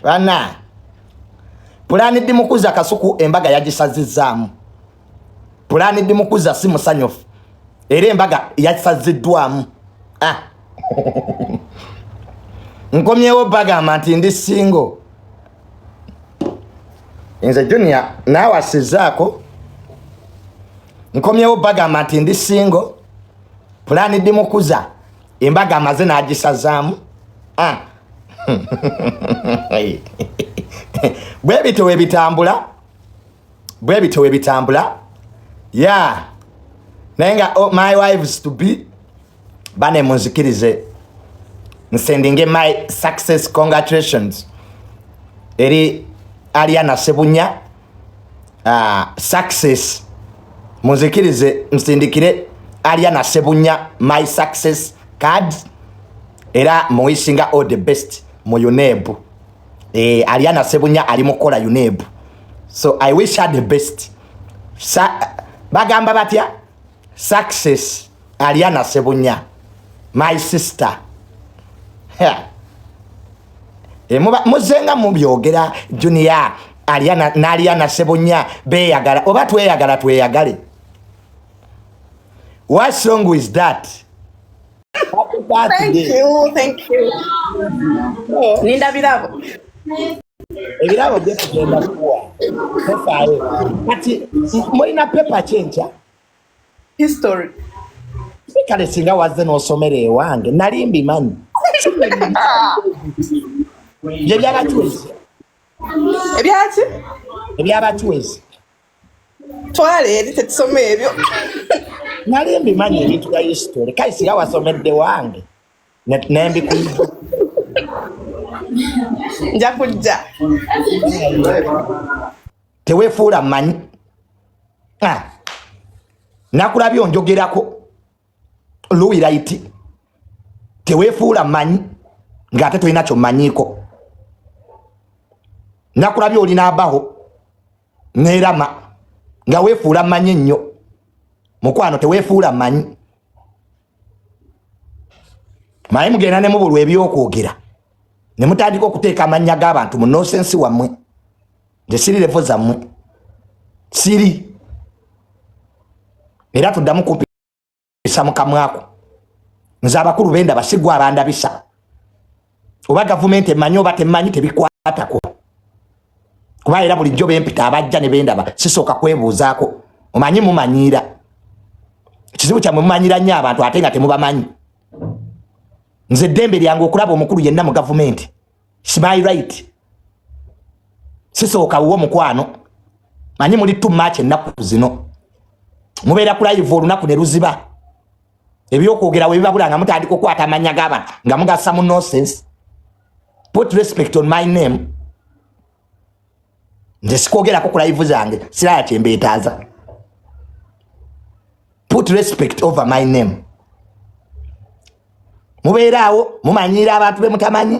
Bana Plan D Mukuza Kasuku embaga yagisazizzaamu. Plan D Mukuza si musanyufu era embaga yasaziddwamu. Ah. Nkomyewo bagamba nti ndi single. Nze Junior naawe asizaako. Nkomyewo bagamba nti ndi single. Plan D Mukuza embaga amaze n'agisazaamu. Ah. Bwe bityo we bitambula, bwe bityo we bitambula. Yeah. Naye nga oh, my wives to be bane munzikirize nsendinge my success congratulations eri Ariana Sebunya. Success munzikirize nsindikire Ariana Sebunya my success card era muwishinga all the best mu UNEB. Ariana Sebunya ali mukola UNEB, so I wish her the best. Bagamba batya? Success Ariana Sebunya, my sister. Yeah. Muzenga mubyogera Junior Ariana na Ariana Sebunya beyagala oba tweyagala tweyagale. What's wrong with that? Happy Thank birthday. you, thank you. Oh, ninda birabo. Ebirabo bye tugenda kuwa. Tofaayo. Kati mulina paper kyenkya? History. Si kale singa wazze n'osomera ewange nali mbimanyi. Bye byabachwezi. Ebyaki? Ebyabachwezi. Twala eri tetusoma ebyo. Nali mbimanyi ebintu bya history. Kale singa wasomedde wange nembikuyiga. Nja kujja. Teweefuula mmanyi. Ah. Nakulabye onjogerako Louis. Teweefuula mmanyi ng'ate tolina ky'omanyiiko. Nakulabye olina abaho n'erama nga weefuula mmanyi ennyo. Mukwano teweefuula mmanyi. Maye mugenda ne mubulwa ebyokwogera ne mutandika okuteeka amannya g'abantu mu nonsense wammwe. Nze siri level zammwe, siri. Era tuddamu kumpisa mu kamwako. Nze abakulu bendaba sigwa abandabisa. Oba gavumenti emmanyi oba temmanyi tebikwatako. Kuba era bulijjo bempita abajja ne bendaba sisooka kwebuuzaako. Omanyi mumanyiira. Ekizibu kyammwe mumanyira nnyo abantu ate nga temubamanyi. Nze eddembe lyange okulaba omukulu yenna mu gavumenti. It's my right. Sisooka wuwo mukwano. Manyi muli too much ennaku zino. Mubeera ku live olunaku ne luziba. Ebyokwogera we bibabula nga mutandika okukwata amannya g'abantu nga mugassa mu nonsense. Put respect on my name. Nze sikwogerako ku live zange, siraya kye mbeetaaza. Put respect over my name. Mubeera awo mumanyiira abantu be mutamanyi.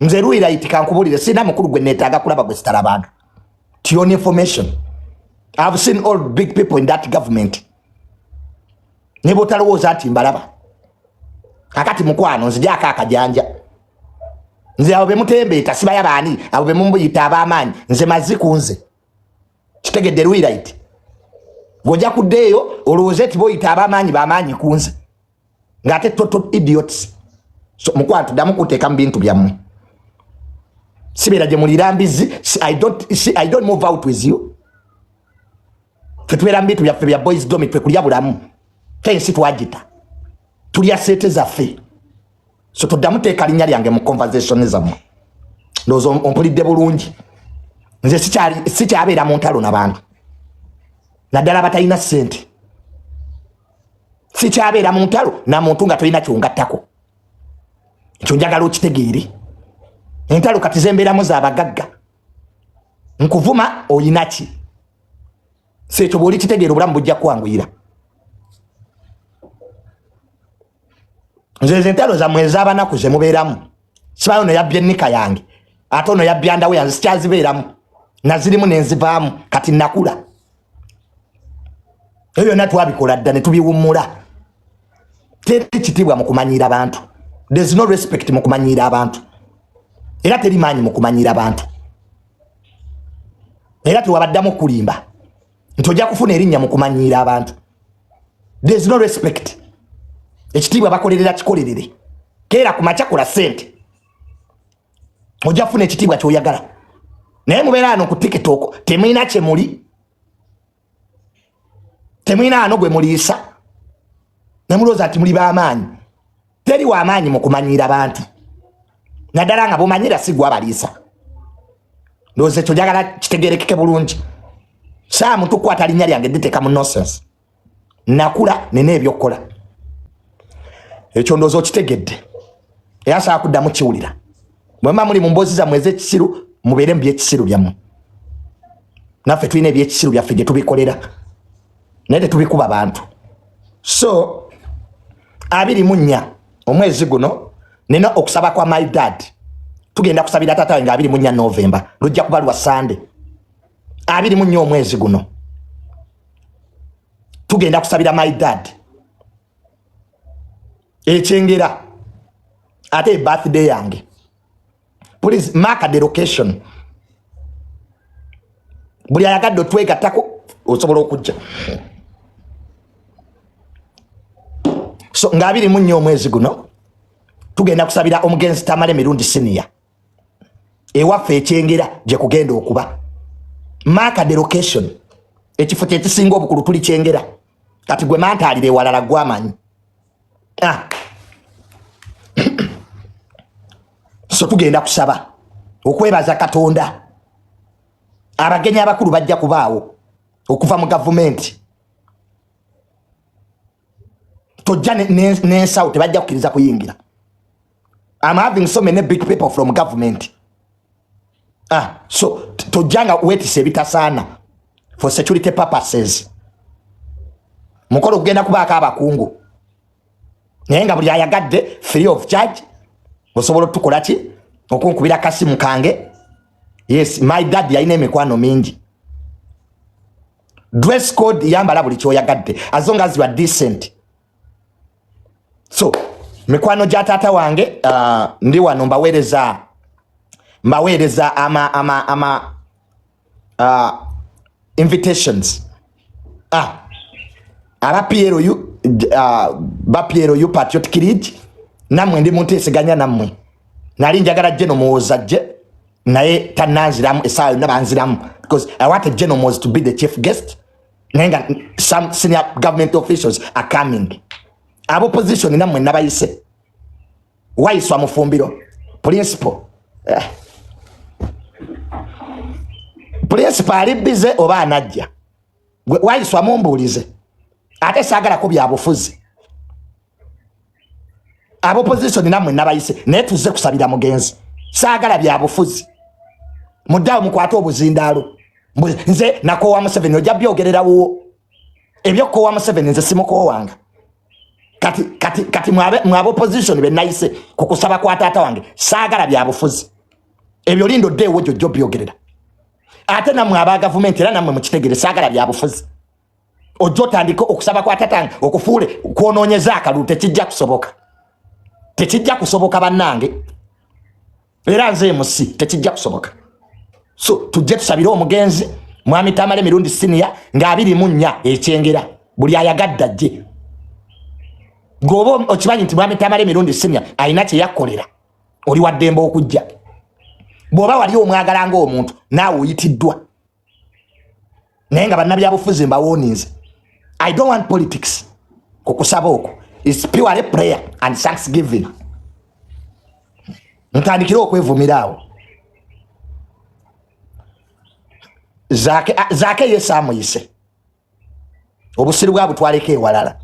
Nze Louis kankubulire sirina mukulu gwe neetaaga kulaba gwe sitalabanga. To your information, I've seen all big people in that government. Ne bw'otalowooza nti mbalaba. Kakati mukwano nzigyako akajanja. Nze abo be mutembeeta sibaya baani, abo be mumuyita ab'amaanyi, nze mazzi ku nze. Kitegedde Louis. Bw'ojja kuddeeyo olowooze nti boyita ab'amaanyi b'amaanyi ku nze. Ng'ate total idiots. So mukwano tuddamu kunteeka mu bintu byammwe. Sibeera gye muliira mbizzi, I don't move out with you. Ffe tubeera mu bintu byaffe bya boys dorm, twe kulya bulamu. Ffe ensi twagita. Tulya ssente zaffe. So toddamu teeka linnya lyange mu conversation zammwe. Ndowooza ompulidde bulungi. Nze sikyabeera mu ntalo na bantu. Naddala abatalina ssente. Sikyabeera mu ntalo na muntu nga tolina kyongattako. Ekyo njagala okitegeere. Entalo kati zembeeramu z'abagagga. Nkuvuma oyina ki? Si ekyo bw'oli kitegeera obulamu bujja kwanguyira. Nze ezo entalo zammwe ez'abanaku ze mubeeramu. Sibayo ono yabbye ennika yange, ate ono yabbye andawo yange, sikyazibeeramu. Nazirimu ne nzivaamu, kati nakula. Ebyo byonna twabikola dda ne tubiwummula. Teri kitiibwa mu kumanyiira bantu. There's no respect mu kumanyiira abantu. Era teri maanyi mu kumanyira bantu, era tewabaddamu kulimba nti ojja kufuna erinnya mu kumanyiira abantu. There is no respect. Ekitiibwa bakolerera kikolerere, keera ku makya kola sente, ojja kufuna ekitiibwa kyoyagala. Naye mubeera ano ku TikTok temulina kyemuli, temulina ano gwe muliisa, nemulowooza nti muli b'amaanyi. Teri w'amaanyi mu kumanyiira bantu, naddala nga bumanyira si gwe abaliisa. Ndowooza ekyo njagala kitegerekeke bulungi. Saamu tukwata linnya lyange nditeeka mu nonsense. Nakula nina ebyokukola, ekyo ndowooza okitegedde, era saa kuddamu kiwulira. Bwemba muli mu mboozi zammwe ez'ekisiru, mubeere mu byekisiru byammwe. Naffe tulina ebyekisiru byaffe gye tubikolera, naye tetubikuba bantu. So 24 omwezi guno nina okusaba kwa my dad. Tugenda kusabira taata wange 24 November, lujja kuba lwa Sande. 24 omwezi guno tugenda kusabira my dad ekyengera, ate birthday yange. Please mark the location. Buli ayagadde otwegattako osobola okujja. So nga 24 omwezi guno tugenda kusabira omugenzi Tamale Mirundi Senior ewaffe ekyengera gye kugenda okuba. Mark the location. Ekifo kyekisinga obukulu tuli Kyengera. Kati gwe mantaalira ewalala gwamanyi. So tugenda kusaba okwebaza Katonda. Abagenyi abakulu bajja kubaawo okuva mu gavumenti. Tojja n'ensawo, tebajja kukkiriza kuyingira. I'm having so many big people from government. So tojja nga weetisa ebitasaana for security purposes. Mukolo kugenda kubaako abakungu, naye nga buli ayagadde free of charge osobola otukola ki okunkubira kasimu kange. Yes, my dad yalina emikwano mingi. Dress code yambala buli kyoyagadde as long as you are decent. So mikwano gya taata wange, ndi wano mbaweereza ama invitations. Aba PLU, ba PLU Patriotic League, nammwe ndi munteeseganya nammwe. Nali njagala General Muhoozi ajje, naye tannanziramu. Essaawa yonna banziramu because I wanted General Muhoozi to be the chief guest, naye nga some senior government officials are coming. Abo opposition nammwe nabayise. Wayiswa mufumbiro principal, Principal ali busy oba anajja. Wayiswa mumbuulize, ate saagalako byabufuzi. Abo opposition nammwe nabayise, naye tuzze kusabira mugenzi, saagala byabufuzi. Muddeawo mukwate obuzindaalo. Nze nakoowa Museveni, ojja byogerera wuwo ebyokoowa Museveni, nze simukoowanga. Kati, kati, kati mwabe opposition be nayise ku kusaba kwa taata wange, saagala byabufuzi ebyo. Linda oddeewo gyojja obyogerera. Ate nammwe aba gavumenti era nammwe mukitegere, saagala byabufuzi. Ojja otandike okusaba kwa taata wange okufuule kwonoonyeza akalulu, tekijja kusoboka, tekijja kusoboka bannange. Era nze musi tekijja kusoboka. So tujje tusabire omugenzi mwami Tamale Mirundi Senior nga 24 ekyengera. Buli ayagadde ajje. Gwoba okimanyi nti mwami Tamale Mirundi Senior alina kye yakkolera, oli wa ddembe okujja. Bw'oba wali omwagala ng'omuntu, naawe oyitiddwa. Naye nga bannabyabufuzi mbawooninze, I don't want politics ku kusaba okwo. It's purely prayer and thanksgiving. Ntandikire okwevumira awo. Zaake ye saamuyise, obusiru bwa butwaleko ewalala.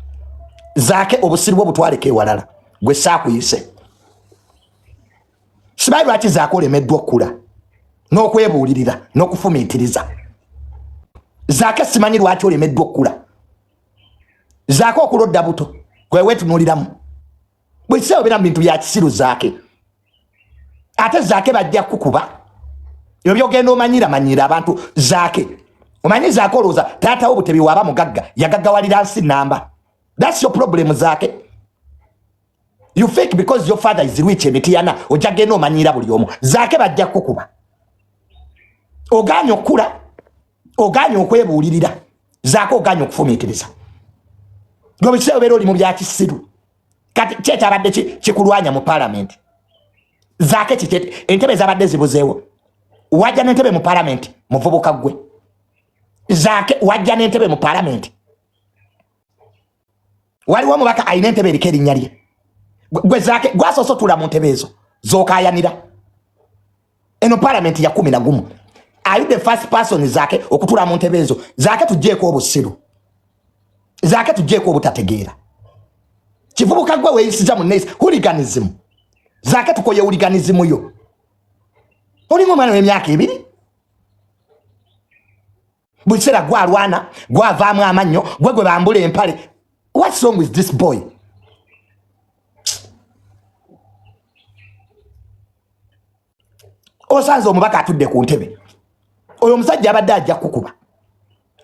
Zaake obusiru bwo butwaleko ewalala, gwe saakuyise. Simanyi lwaki Zaake olemeddwa okukula n'okwebuulirira n'okufumiitiriza. Zaake simanyi lwaki olemeddwa okukula. Zaake okula odda buto, gwe weetunuuliramu buli kiseera obeera mu bintu bya kisiru. Zaake, ate Zaake bajja kukuba ebyo byogenda omanyira manyira abantu. Zaake omanyi, Zaake olowooza taata wo Butebi waaba mugagga yagaggawalira nsi namba. That's your problem, Zaake. You think because your father is rich emitiyana ojja genda omanyiira buli omu. Zaake bajja kukuba. Ogaanye okukula, ogaanye okwebuulirira, zaake ogaanye okufumiitiriza. Gwe buli kiseera obeera oli mu bya kisiru. Kati ki ekyabadde kikulwanya mu palamenti? Zaake kiki entebe ezabadde zibuzeewo? Wajja n'entebe mu palamenti muvubuka ggwe. Zaake wajja n'entebe mu palamenti. Waliwo omubaka alina entebe eriko erinnya lye. Gwe Zaake gwasoose otuula mu ntebe ezo z'okaayanira. Eno palamenti ya 11. Are you the first person Zaake okutuula mu ntebe ezo? Zaake tuggyeko obusiru. Zaake tuggyeko obutategeera. Kivubuka gwe weeyisiza mu nneeyisa hooliganism. Zaake tukoye hooliganism yo. Olinga omwana w'emyaka 2. Buli kiseera gwe alwana, gwe avaamu amannyo, gwe gwe bambula empale. What's wrong with this boy? Osanze omubaka atudde ku ntebe. Oyo omusajja abadde ajja kukuba.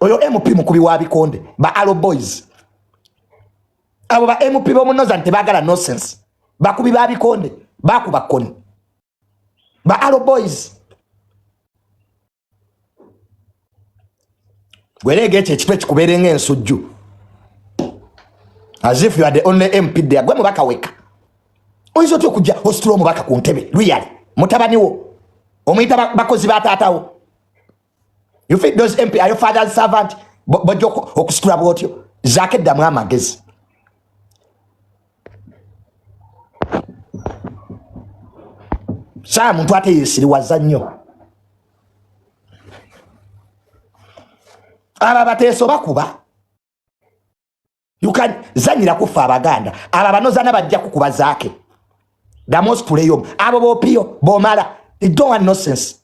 Oyo MP mukubi wa bikonde, ba Arrow Boys. Abo ba MP b'omu Northern tebaagala nonsense. Bakubi ba bikonde, bakuba kkoni. Ba Arrow Boys. Gwereega ekyo ekitwe kikubeere ng'ensujju. As if you are the only MP there. Gwe mubaka weka. Oyinza otya okujja ositula omubaka ku ntebe? Luyali, mutabani wo. Omuyita bakozi ba taata wo. You think those MP are your father's servant? Bojja okusitula bw'otyo. Zaake ddamu amagezi. Saa muntu ate yeesiriwaza nnyo. Abo abateeso bakuba. You can zanyira kufa Abaganda. Abo abanozana bajja kukuba Zaake. Ddamu osituleyo. Abo b'opiyo b'omala. They don't want nonsense.